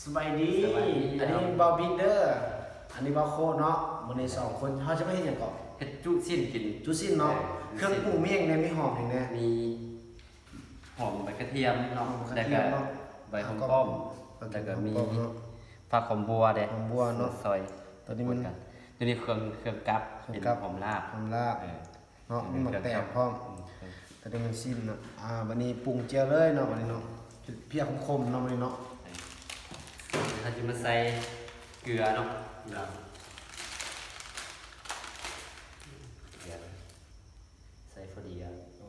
ສະບາຍດີ ສະບາຍດີ ອັນນີ້ບ່າວບິດເດີ ອັນນີ້ບ່າວໂຄເນາະ. ມື້ນີ້ສອງຄົນເຮົາຈະມາເຮັດຫຍັງເກາະ? ເຮັດຈຸຊີ້ນກິນ ຈຸຊີ້ນເນາະ. ເອີ ເຄື່ອງປຸງມີຫຍັງແດ່? ມີຫອມຫຍັງແດ່? ມີຫອມໃບກະທຽມເນາະ ຫອມກະທຽມເນາະ ແລ້ວກະໃບຫອມປ້ອມ ແລ້ວກະມີຜັກຫອມບົວເດ້ ຫອມບົວເນາະ ຊອຍ. ໂຕນີ້ມັນ ໂຕນີ້ເຄື່ອງ ເຄື່ອງກັບ ເປັນຫອມລາບ ຫອມລາບ ເອີ ເນາະ ມີໝາກແຕງພ້ອມ. ອືມ ໂຕນີ້ມັນຊີ້ນເນາະ. ອ່າ ບາດນີ້ປຸງແຈ່ວເລີຍເນາະ ບາດນີ້ເນາະ ເຜັດໆ ຂົມໆ ເນາະ ບາດນີ້ເນາະ. ເຮົາຈະມາໃສ່ເກືອເນາະ ເກືອ ເກືອ ໃສ່ພໍດີອ່ະ. ໂອ້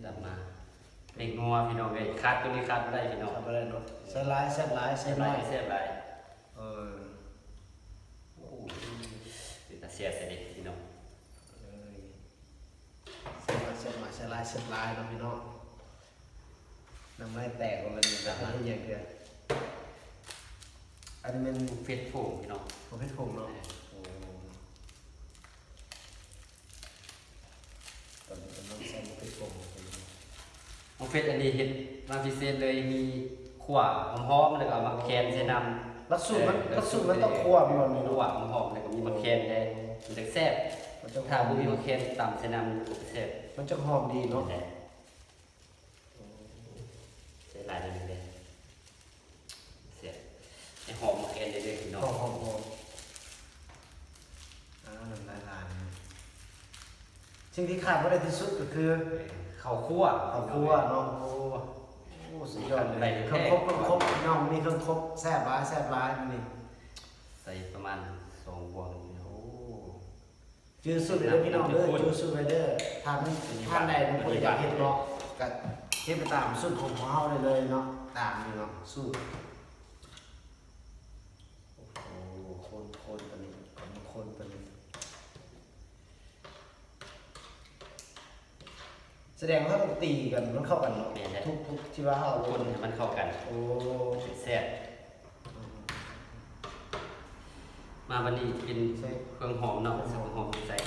ຕາມມາ ແປ້ງນົວ ພີ່ນ້ອງເອີຍ ຂາດ ໂຕນີ້ຂາດບໍ່ໄດ້ ພີ່ນ້ອງ ຂາດບໍ່ໄດ້ເນາະ. ໃສ່ຫຼາຍແຊບຫຼາຍ ໃສ່ໜ້ອຍແຊບຫຼາຍ. ເອີ ໂອ້ ເປັນຕາແຊບແທ້ເດ ພີ່ນ້ອງເອີຍ. ແຊບຫຼາຍແຊບຫຼາຍ ໃສ່ຫຼາຍແຊບຫຼາຍເນາະ ພີ່ນ້ອງ. ນ້ຳລາຍແຕກວ່າມັນ ແບບນັ້ນ ເຮັດຫຍັງເທື່ອ. ອັນນີ້ແມ່ນເຜັດຜົງ ພີ່ນ້ອງ ເຜັດຜົງເນາະ. ເອີ ໂອ້ ຕອນນີ້ກຳລັງໃສ່ໝາກເຜັດຜົງ. ໝາກເຜັດອັນນີ້ເຮັດມາພິເສດເລີຍ ມີຂົ້ວຫອມໆ ແລ້ວກໍເອົາໝາກແຄນໃສ່ນຳ. ຫຼັກສູດມັນ ເອີ ຫຼັກສູດມັນຕ້ອງຂົ້ວແມ່ນບໍ່ນີ້ເນາະ? ຂົ້ວຫອມໆ ແລ້ວກໍມີໝາກແຄນແດ່ ມັນຈັ່ງແຊບ. ມັນຈັ່ງ ຖ້າບໍ່ມີໝາກແຄນຕຳໃສ່ນຳ ມັນກໍບໍ່ແຊບ ມັນຈັ່ງຫອມດີເນາະ. ແມ່ນແຫຼະ ໂອ້ ໃສ່ຫຼາຍໜ້ອຍໜຶ່ງເດ້ ແຊບ. ໃຫ້ຫອມໝາກແຄນເດ້ ພີ່ນ້ອງ ຫອມໆ ອ່າ ນ້ຳລາຍຫຼາຍ. ສິ່ງທີ່ຂາດບໍ່ໄດ້ທີ່ສຸດກໍຄື ເອີ ເຂົ້າຂົ້ວ ເຂົ້າຂົ້ວເນາະ. ໂອ້ ໂອ້ ສຸດຍອດເລີຍ ເຄື່ອງຄົບ ເຄື່ອງຄົບ ພີ່ນ້ອງ ມີເຄື່ອງຄົບ ແຊບຫຼາຍ ແຊບຫຼາຍມື້ນີ້. ໃສ່ປະມານສອງບ່ວງ. ໂອ້ ຈື່ສູດໄວ້ເດີພີ່ນ້ອງເດີ ຈື່ສູດໄວ້ເດີ. ຖ້າມັນ ຖ້າໃດມັນບໍ່ໄດ້ຢາກເຮັດເນາະ ກະເຮັດໄປຕາມສູດຂອງພວກເຮົາໄດ້ເລີຍເນາະ ຕາມນີ້ເນາະ ສູດ. ໂອ້ໂຫ ຄົນໆ ປານນີ້ ຄົນໆ ປານນີ້ ສະແດງວ່າເຮົາຕ້ອງຕີກັນ ມັນເຂົ້າກັນເນາະ. ແມ່ນແຫຼະ ທຸກໆ ທີ່ວ່າເຮົາ ຄົນໃຫ້ມັນເຂົ້າກັນ ໂອ້ ແຊບ. ມາບັດນີ້ເປັນເຄື່ອງຫອມເນາະ ເຄື່ອງຫອມໃສ່.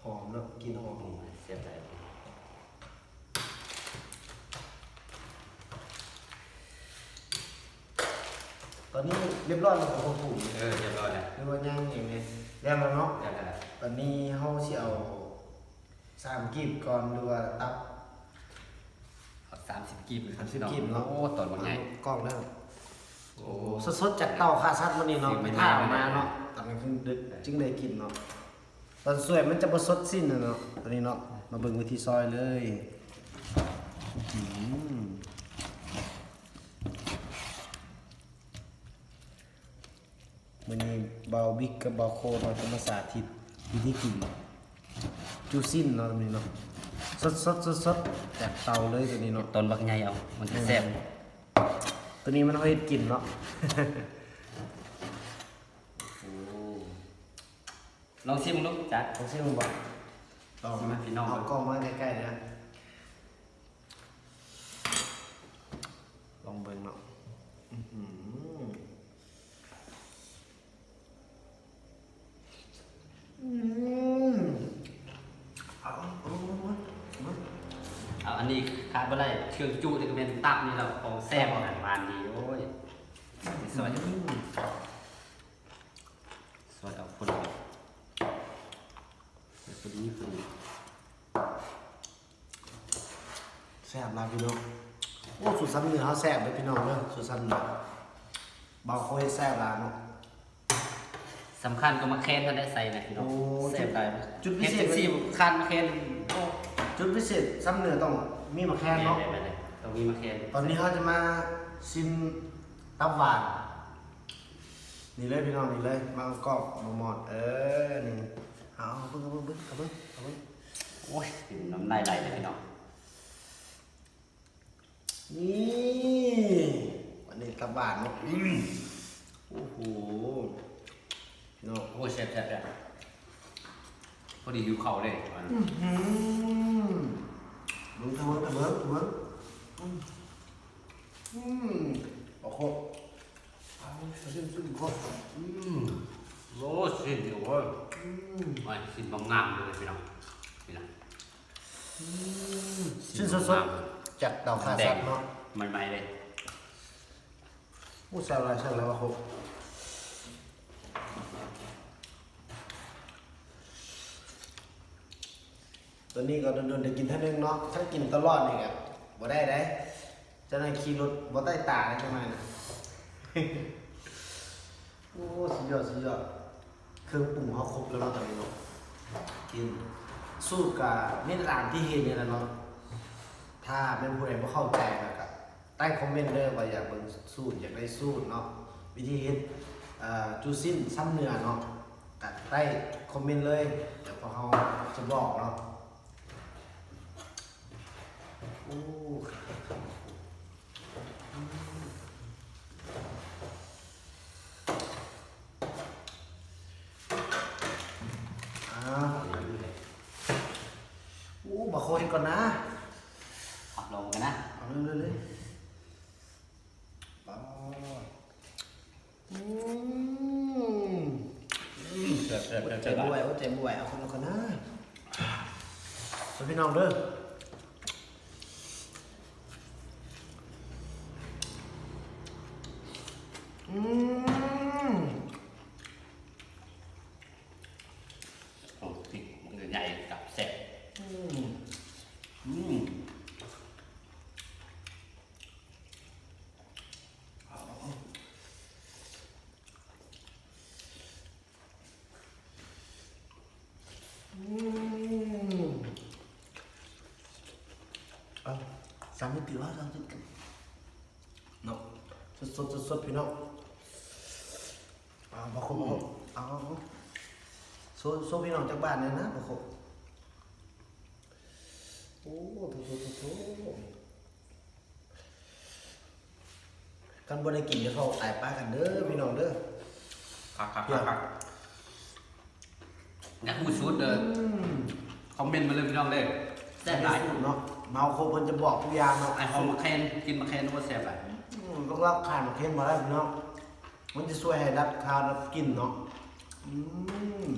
ຫອມເນາະ ກິ່ນຫອມ ແຊບຫຼາຍ. ຕອນນີ້ຮຽບຮ້ອຍແລ້ວບໍ່? ເອີ ຮຽບຮ້ອຍແລ້ວ ຫຼືວ່າຍັງອີກແດ່? ແລ້ວເນາະ ແລ້ວ. ຕອນນີ້ເຮົາຊິເອົາສາມກີບກ່ອນ ຫຼືວ່າຕັບ? ເອົາສາມສິບກີບ ສາມສິບກີບເນາະ. ໂອ້ ຕອນບັກໃຫຍ່ ກ້ອງເດີ. ໂອ້ ສົດໆ ຈາກເຕົາຂ້າສັດມື້ນີ້ເນາະ ໄປຖ້າເອົາມາເນາະ ຕອນກາງຄືນດຶກຈຶ່ງໄດ້ກິນເນາະ. ຕອນສວຍມັນຈະບໍ່ສົດຊີ້ນນະເນາະ ຕອນນີ້ເນາະ. ມາເບິ່ງວິທີຊອຍເລີຍ. ອືມ ມື້ນີ້ບ່າວບິກກັບບ່າວໂຄເນາະ ຈະມາສາທິດວິທີກິນຈຸຊີ້ນເນາະ ຕອນນີ້ເນາະ. ສົດໆ ສົດໆ ຈາກເຕົາເລີຍ ຕອນນີ້ເນາະ. ຕອນບັກໃຫຍ່ເອົາ ມັນຈະແຊບ. ຕອນນີ້ມັນເຮົາເຮັດກິນເນາະ. ໂອ້ ລອງຊີມເບິ່ງດູຈັກ ລອງຊີມເບິ່ງບໍ່? ລອງ ຊີມໃຫ້ພີ່ນ້ອງເບິ່ງ ເອົາກ້ອງມາໃກ້ໆ ເດີ ລອງເບິ່ງເນາະ. ອື ອື ເອົາ ເອົາ ເອົາ ອັນນີ້ຂາດບໍ່ໄດ້ ເຄື່ອງຈຸນີ້ກໍແມ່ນຕັບນີ້ແຫຼະ ຂອງແຊບ ອາຫານຫວານດີ. ໂອ້ຍ ຊອຍ ອື ຊອຍເອົາຄົນເດີ ພໍດີ ພໍດີ. ແຊບຫຼາຍພີ່ນ້ອງ. ໂອ້ ສູດສາມເໜືອເຮົາແຊບເດີພີ່ນ້ອງເດີ ສູດສາມເໜືອ ບ່າວໂຄເຮັດແຊບຫຼາຍເນາະ. ສຳຄັນກໍໝາກແຄນ ຄັນໄດ້ໃສ່ນະພີ່ນ້ອງ. ໂອ້ ແຊບຫຼາຍ ຈຸດພິເສດ ເຮັດຈັ່ງຊີ້ຂາດໝາກແຄນ. ໂອ້ ຈຸດພິເສດສາມເໜືອຕ້ອງມີໝາກແຄນເນາະ. ແມ່ນໆ ຕ້ອງມີໝາກແຄນ. ຕອນນີ້ເຮົາຈະມາຊິມຕັບຫວານ. ນີ້ເລີຍພີ່ນ້ອງ ນີ້ເລີຍ ມາກອກມາໝອດ ເອີ ນີ້ ເອົາ ເອົາເບິ່ງ ເອົາເບິ່ງ ເບິ່ງ ເອົາເບິ່ງ ເອົາເບິ່ງ. ໂອ້ຍ ກິນນ້ຳລາຍໄຫຼເລີຍພີ່ນ້ອງ. ນີ້ ອັນນີ້ຕັບຫວານເນາະ. ອືມ ໂອ້ໂຫ ພີ່ນ້ອງ ໂອ້ຍ ແຊບໆ ພໍດີຫິວເຂົ້າເລີຍ. ອື ອື ບ ເບິ່ງ ເບິ່ງ ເບິ່ງ ອືມ ອືມ ເອົາຄົບ ເອົາ ຊິມ ຊິມຄົບ ອືມ ໂອ້ ຊີ້ນນີ້ ໂອ້ຍ ອືມ ໂອ້ຍ ຊີ້ນງາມໆເລີຍພີ່ນ້ອງ ນີ້ນະ ອືມ ຊີ້ນສົດໆ ງາມໆ ຈາກເຕົາຂ້າສັດເນາະ ໃໝ່ໆເລີຍ ໂອ້ ແຊບຫຼາຍ ແຊບຫຼາຍວ່າຄົບ. ຕົວນີ້ກໍດົນໆໄດ້ກິນເທື່ອໜຶ່ງເນາະ ຄັນກິນຕະຫຼອດນີ້ກໍບໍ່ໄດ້ເດ້ ເຈົ້າໜ້າທີ່ຂີ່ລົດບໍ່ໄຕ້ຕາເດ້ ເຈົ້າໜ້າຍນະ ໂອ້ ສຸດຍອດ ສຸດຍອດ ເຄື່ອງປຸງເຮົາຄົບແລ້ວເນາະ ຕອນນີ້ເນາະ ກິນ ສູດກໍມີຕາມທີ່ເຫັນນີ້ແຫຼະເນາະ ຖ້າແມ່ນຜູ້ໃດບໍ່ເຂົ້າໃຈແລ້ວກໍ ໃຕ້ຄອມເມັນເດີ ວ່າຢາກເບິ່ງສູດ ຢາກໄດ້ສູດເນາະ ວິທີເຮັດ ເອີ ຈູຊີ້ນຊຳເໜືອເນາະ ກະໃຕ້ຄອມເມັນເລີຍ ດຽວພວກເຮົາຈະບອກເນາະ ໂອ້ ອ່າ ໂອ້ ບາໂຄເຮັດກ່ອນນະ ຮັບລອງກັນນະ ເອົາເລີຍ ເລີຍ ເລີຍ ປາດ ອືມ ອືມ ແຊບໆໆໆ ໂອ້ ເຈັບບໍ່ໄຫວ ເອົາຄົນລະກ່ອນນະ ເດີພີ່ນ້ອງເດີ ອືມ ໂອ້ ພິກມັນໃຫຍ່ ກັບແຊບ ອືມ ອືມ. ອືມ ເອົາ ສາມມິຕິວ່າ ສາມມິຕິ ເນາະ ສົດໆ ສົດໆ ພີ່ນ້ອງ ເອົາ ບໍ່ຄົບ ອືມ ເອົາ ເອົາ ເອົາ ໂຊ ໂຊພີ່ນ້ອງຈັກບາດແດ່ນະ ບໍ່ຄົບ ໂອ້ ໂທ້ໆໆໆ. ຄັນບໍ່ໄດ້ກິນ ຢ່າເວົ້າຕາຍປາກັນເດີພີ່ນ້ອງເດີ ຄັກໆໆໆ ຢາກຮູ້ສູດເດີ ອືມ ຄອມເມັນມາເລີຍພີ່ນ້ອງເດີ ແຊບຫຼາຍ ຢາກຮູ້ສູດເນາະ ເມົາຄົບເພິ່ນຈະບອກທຸກຢ່າງເນາະ ໄອ້ຫອມໝາກແຄນ ກິ່ນໝາກແຄນ ໂອ້ ແຊບຫຼາຍ ອືມ ຕ້ອງລາກຂາຍໝາກແຄນມາໄດ້ພີ່ນ້ອງ ມັນຈະຊ່ວຍໃຫ້ດັບຄາວດັບກິ່ນເນາະ ອືມ.